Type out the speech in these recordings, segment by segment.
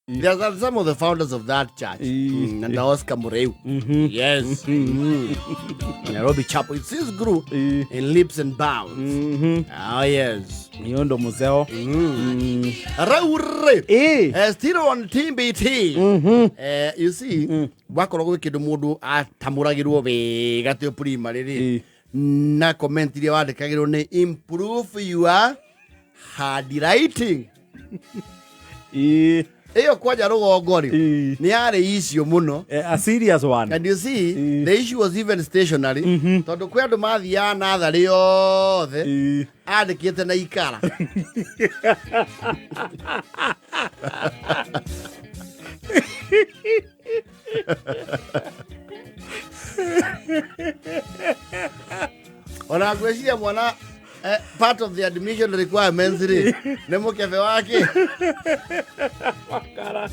They are some of the founders of that church. And Oscar Mureu. Yes. Nairobi Chapel. It still grew in leaps and bounds. Ah, yes. Nĩ ũndũ mũceo. Raure. Ĩ. Still on TBT. You see, wakorwo gwĩ kĩndũ mũndũ atamũragĩrwo wega tĩ primary rĩ na comment iria wandĩkagĩrwo nĩ improve your handwriting. Ĩyo kwanja rũgongo rĩ nĩ yarĩ icio mũno. A serious one. And you see, the issue was even stationary, tondũ kwĩ andũ mathiaga natharĩ yothe andĩkĩte na ikara. Ona ngwĩciria mwana, part of the admission requirements rĩ nĩ mũkebe wake. Makara.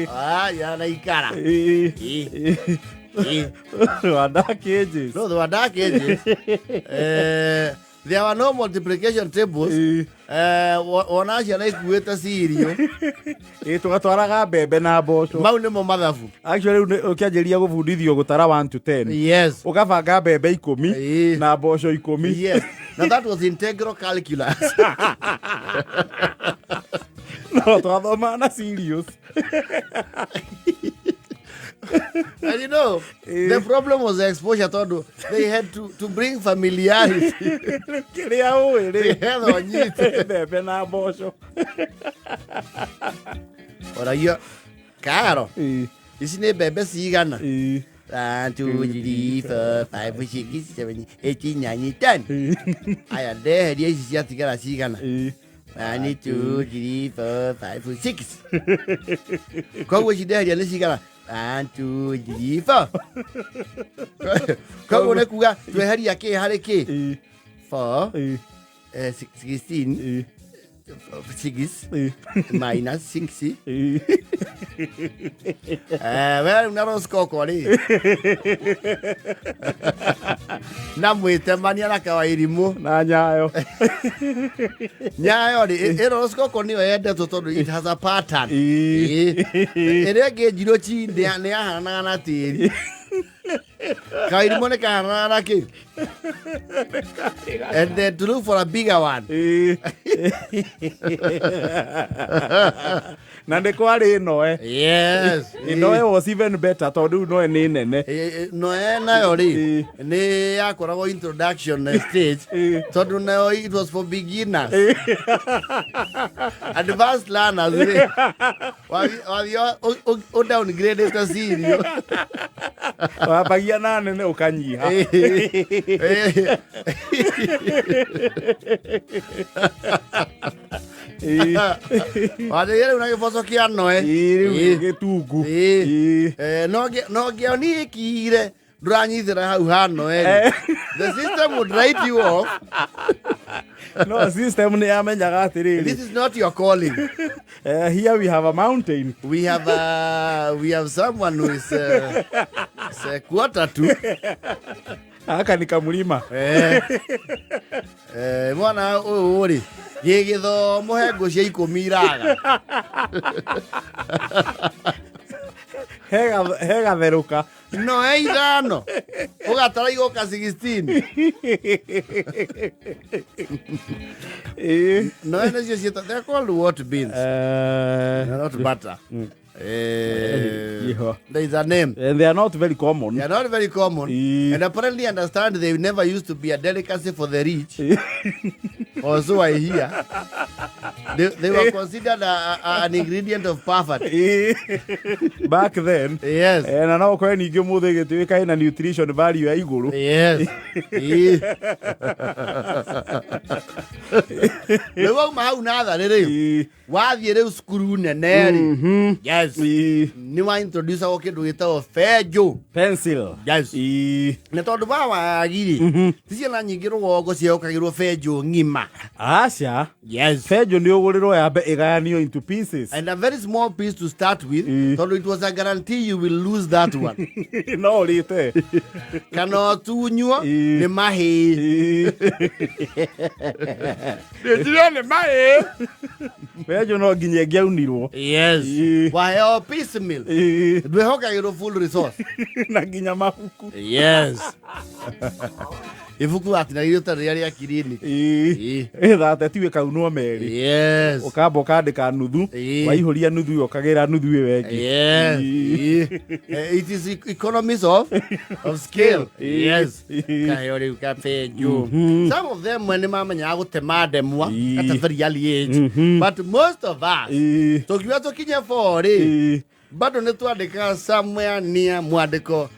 Ah, ya na ikara. Ĩ. Wa Dark Ages. No, there were dark ages. There were no multiplication tables. Wona ciana ikuĩte cirio. Ĩ, tũgatwaraga mbembe na mboco. Mau nĩmo mathabu. Actually, rĩu ũkĩanjĩrĩria gũbundithio gũtara 1 to 10, ũgabanga mbembe 10 na mboco 10. Yes. Now that was integral calculus. No twathoma na serious. And the problem was the exposure, tondũ they had to bring familiarity. Kĩrĩa ũĩ rĩ Nĩgetha ũnyite. Mbembe na mboco. Oragio karo, ici nĩ mbembe cigana? 1, 2, 3, 4, 5, 6, 7, 8, 9, 10. Aya, ndeheria ici ciatigara cigana? 1, 2, 3, 4, 5, 6. Koguo ici ndeheria nĩ cigana? 1, 2, 3, 4. Koguo nĩ kuga tweheria kĩ harĩ kĩ? 4, 16, 6 minus 6. We rĩu na rũcikoko rĩ na mwĩtemania na kawairimũ Na nyayo. Nyayo rĩ, ĩno rũcikoko nĩyo yendetwo tondũ it has a pattern. Ĩrĩa ĩngĩ njirũ chi nĩ yahananaga na tĩri. Kawairimũ nĩ kahananaga na kĩ, and then to look for a bigger one. Na nĩ kwarĩ noe. Noe was even better tondũ rĩu noe nĩ nene. Noe nayo rĩ nĩ yakoragwo introduction stage, tondũ nayo it was for beginners. Advanced learners rĩ wathia ũ downgrade ta cirio. Wambagia na nene ũkanyiha. Wathia rĩu na gĩboco kĩa noe. Ĩ, rĩu gĩtungu. No ngĩoni ĩkire ndũranyitĩra hau hano eri, the system would write you off. No system nĩ yamenyaga atĩrĩrĩ, this is not your calling. Here we have a mountain. We have someone who is a quarter to. Aka nĩ kamũrima. Mwana ũyũ rĩ gĩgĩthomo he ngũ cia 10 iraga. He gatherũka. No he 5 ũgatara igoka 16. No nĩcio ciĩta, they're called what, beans? They're not butter. There is a name. And they are not very common. They are not very common. And apparently, understand, they never used to be a delicacy for the rich. Or so I hear. They were considered an ingredient of poverty. Back then. Na no ũkore ningĩ ũmũthĩ gĩtuĩka ĩna nutrition value ya igũrũ. Yes. Rĩu wauma hau natharĩ rĩ, wathiĩ rĩu cukuru nene rĩ, yes, nĩ wa introduce agwo kĩndũ gĩtagwo benjũ. Pencil. Yes. Na tondũ ba wagi rĩ, ti ciana nyingĩ rũgongo ciehokagĩrwo benjũ ng'ima. Aca. Yes. Benjũ nĩ ũgũrĩrwo yambe ĩgayanio into pieces. And a very small piece to start with, tondũ it was a guarantee you will lose that one. No ũrĩte. Kana ũtunywo nĩ mahĩĩ. Ndĩnjire nĩ mahĩĩ. Benjũ no nginya ĩngĩaunirwo. Yes. Waheo piecemeal. Ndwĩhokagĩrwo full resource. Na nginya mabuku. Yes. Ibuku watinagĩrio ta rĩrĩa rĩa kiriniki. Ĩthate tiwe kaunwo merĩ. Yes. Ũkamba ũkandĩka nuthu. Waihũria nuthu ĩyo ũkagĩra nuthu ĩyo ĩngĩ. Yes. It is economies of scale. Yes. Kaheo rĩu kabenjũ. Some of them nĩ mamenyaga gũtema ndemwa at a very early age. But most of us, tũkiuga tũkinye 4 rĩ, bado nĩ twandĩkaga somewhere near mwandĩko,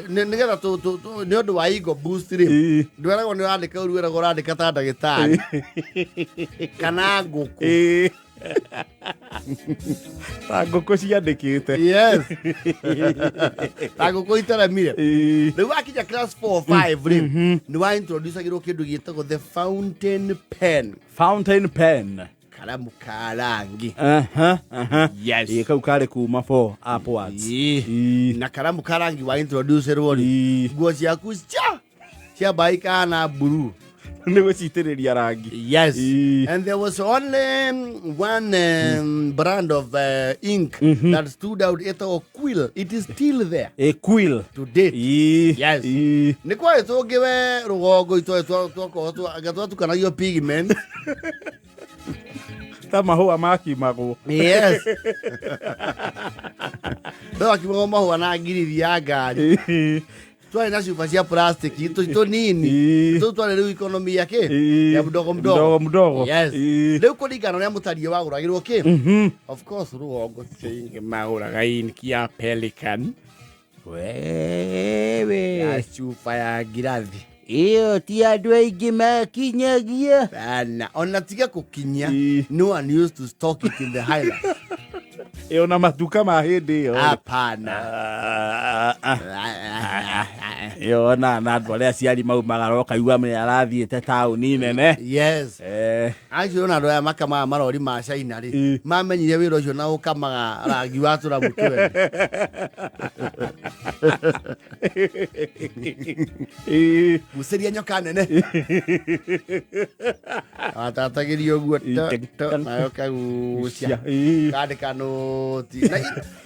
nĩgetha nĩ ũndũ wa ego boost rĩ, ndwĩragwo nĩ ũrandĩka ũru, wĩragwo ũrandĩka ta ndagĩtarĩ kana ngũkũ. Ta ngũkũ ciandĩkĩte. Yes, ta ngũkũ itaremire. Rĩu wakinya class 4 5 rĩ, nĩ wa introducagĩrwo kĩndũ gĩtagwo the fountain pen. Fountain pen. Karamu ka rangi. Aha, aha. Yes. Ĩ, kau karĩ kuma 4 upwards. Na karamu ka rangi wa introducerwo rĩ, nguo ciaku cia baikana blue. Nĩ gũcitĩrĩria rangi. Yes. And there was only one brand of ink that stood out, ĩtagwo Quill. It is still there. A Quill. To date. Yes. Nĩ kwarĩ tũngĩ we rũgongo itwarĩ twakorwo anga twatukanagio pigment. Ta mahũa makimagwo. Yes. No akimagwo mahũa na ngirithi ya ngari. Twarĩ na cuba cia plastic tũnini. Tũu twarĩ rĩu economy ya kĩ? Ya mdogo mdogo. Mdogo mdogo. Yes. Rĩu kũringana ũrĩa mũtariĩ wagũragĩrwo kĩ? Of course rũgongo ciingĩ magũraga inki ya Pelican. Wewe. Ya cuba ya ngirathi. Ĩyo ti andũ aingĩ makinyagia. Bana, ona tiga kũkinya. No one used to stock it in the highlands. Ĩyo na matuka ma hĩndĩ ĩyo. Hapana. Ĩyo na andũ arĩa aciari maumagara ũkaigua nĩ arathiĩte taũni nene. Yes. Acio ona andũ aya makamaga marori ma China rĩ, mamenyire wĩra ũcio na ũkamaga rangi wa tũramu twene. Gucĩria nyoka nene. Watatagĩria ũguo nayo kagucia. Kandĩka nũti.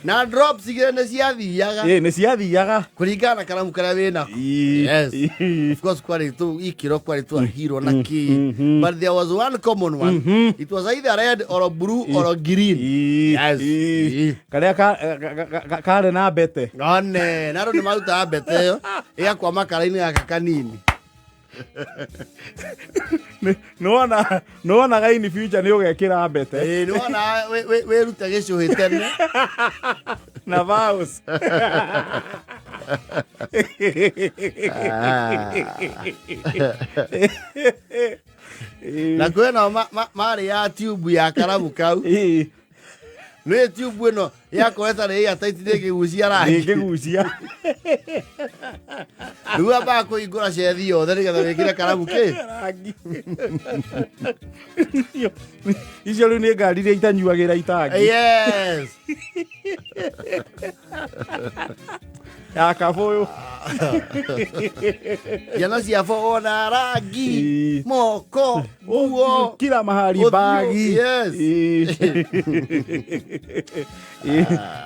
Na drops igĩrĩ nĩ ciathiaga. Nĩ ciathiaga. Kũringana na karamu karĩa wĩnako. Yes. Of course kwarĩ tũ ikĩro kwarĩ twahirwo na kĩ. But there was one common one. It was either red or blue or green. Yes. Karĩa karĩ na mbete. One, na andũ nĩ marutaga mbete ĩyo ĩgakwama kara-inĩ gaka kanini. Nĩwonaga in future nĩ ũgekĩra mbete. Nĩwona wĩrute gĩcũhĩ tene. Na vows. Na kwĩna marĩ ya tube ya karamu kau. Nĩ tube ĩno yakorwo ĩtarĩ airtight ndĩngĩgucia rangi. Ndĩngĩgucia. Rĩu ambaga kũhingũra cethi yothe nĩgetha wĩkĩre karamu kĩ? Rangi. Icio rĩu nĩ ngari iria itanyuagĩra itangi. Yes. Ya kabũyũ. Ciana cia ona rangi, moko, nguo. Kila mahali Ũthiũ, bagi. Yes.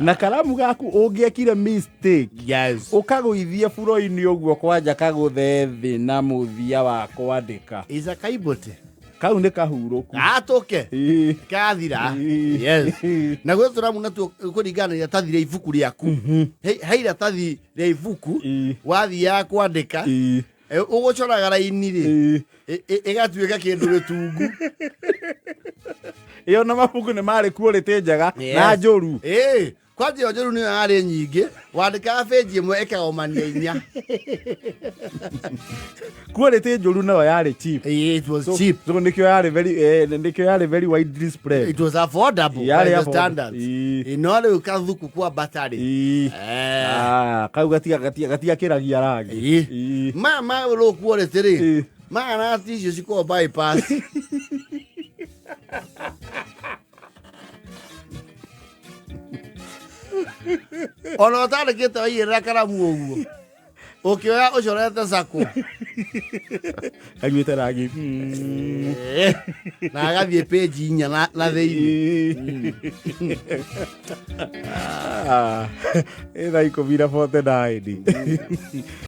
Na karamu gaku ũngĩekire mistake. Yes. Ũkagũithia buro-inĩ ũguo kwanja kagũthe thĩ na mũthia wa kwandĩka. Is a kaibote. Kau nĩ kahurũku. Gatũke. Kathira. Yes. Na gwĩ tũramu natuo kũringana na iratathi rĩa ibuku rĩaku. He iratathi rĩa ibuku wathiaga kwandĩka, ũgũcoraga raini rĩ, ĩgatuĩka kĩndũ gĩtungu. Ĩyo na mabuku nĩ marĩ quality njega na njũru. Kwanja ĩyo njũru nĩyo yarĩ nyingĩ, wandĩkaga page ĩmwe ĩkagomania inya. Quality njũru nayo yarĩ cheap. It was cheap. So nĩkĩo yarĩ very, nĩkĩo yarĩ very widely spread. It was affordable Yarĩ by the affordable. standards. No rĩu kathuku kwa battery. Kau gatiakĩragia rangi. Maya ma low quality rĩ, maya na icio cikoragwo bypass. Ona ũtandĩkĩte waigĩrĩra karamu ũguo, ũkĩoya ũcorete cakũ. Anyuĩte rangi. Na agathiĩ page 4 na thĩinĩ. Ah, ĩ thaa 10:49.